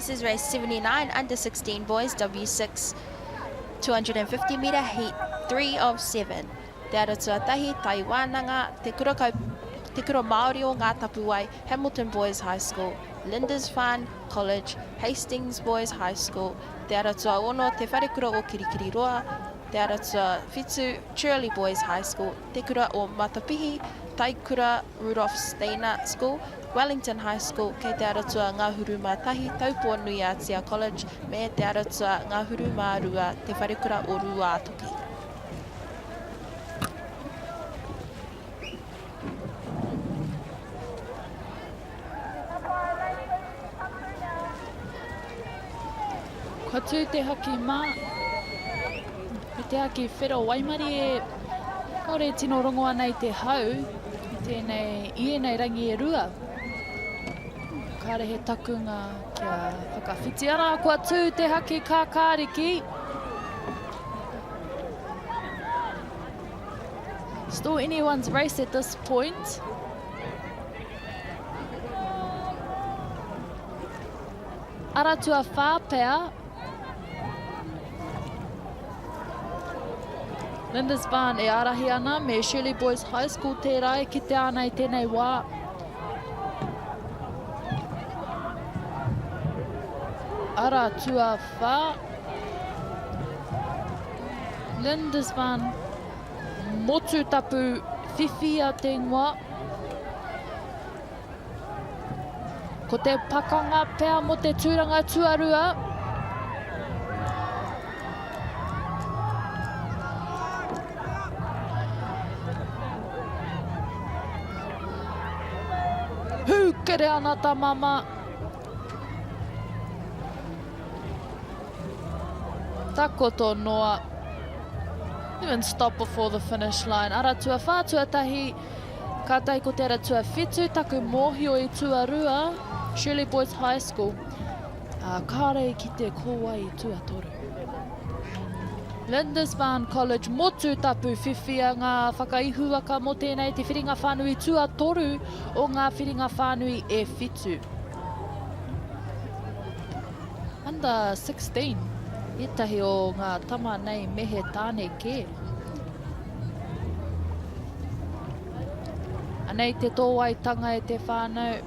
This is race 79, under 16 boys, W6, 250 metre heat 3 of 7. Te Ara Tuatahi, Tai Wānanga, Te Kura, Kau, Te Kura Māori o Ngā Tapuwae, Hamilton Boys High School, Lindisfarne College, Hastings Boys High School, Te Ara Tuaono, Te Wharekura o Kirikiriroa, Te Ara Tuawhitu, Shirley Boys High School, Te Kura o Matapihi, Taikura Rudolf Steiner School, Wellington High School, kei Te Aratua Ngahuru mā Tahi, Taupō Nui Ātia College, me Te Aratua Ngahuru mā Rua, Te Wharekura o Rūātoki. Kua tū te haki mā, me te haki whero waimarie, kāore e tino rongo ana i te hau i tēnei, i ēnei rangi e rua. Kāre he takunga kia whakawhiti. Arā, kua tū te haki kākāriki. Still anyone's race at this point. Ara tuawhā pea. Lindisfarne e ārahi ana me Shirley Boys High School tērā e kitea ana i tēnei wā. Ara tuawhā. Lindisfarne Motutapu whiwhia te ingoa. Ko te pakanga pea mo te tūranga tuarua. Hūkere ana ta mama. Takoto noa. Even stop before the finish line. Ara tuawhā, tuatahi. Kātahi ko te ara tuawhitu, taku mōhio i tuarua, Shirley Boys High School. Ā, kāore i kite ko wai i tuatoru. Lindisfarne College, Motutapu, whiwhia ngā whakaihuwaka mō tēnei te whiringa whānui tuatoru o ngā whiringa whānui e whitu. Under 16, ētahi o ngā tama nei me he tāne kē. Anei te tōwaitanga e te whānau.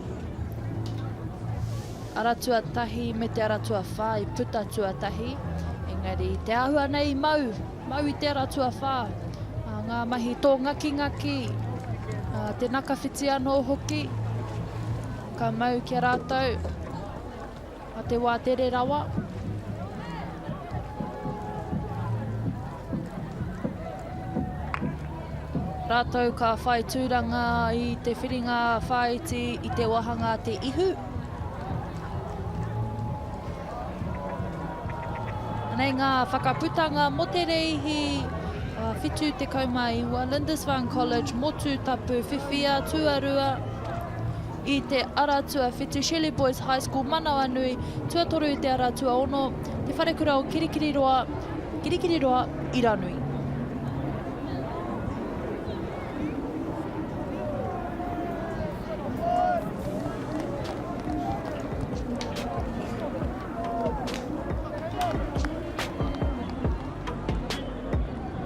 Ara tuatahi me te ara tuawhā i puta tuatahi. Engari te āhua nei i mau, mau i te ara tuawhā. Ngā mahi tōngakingaki, te nakawhiti anō hoki, ka mau ki a rātou. A te wā tere rawa. Rātou ka whai tūranga i te whiringa whāiti i te wāhanga Te Ihu. Anei ngā whakaputanga mō te reihi 79 Lindisfarne College, Motutapu, Whiwhia, Tuarua. I te ara tuawhitu, Shirley Boys High School, Manawanui, tuatoru i te ara tuaono, Te Wharekura o Kirikiriroa, Kirikiriroa, Iranui.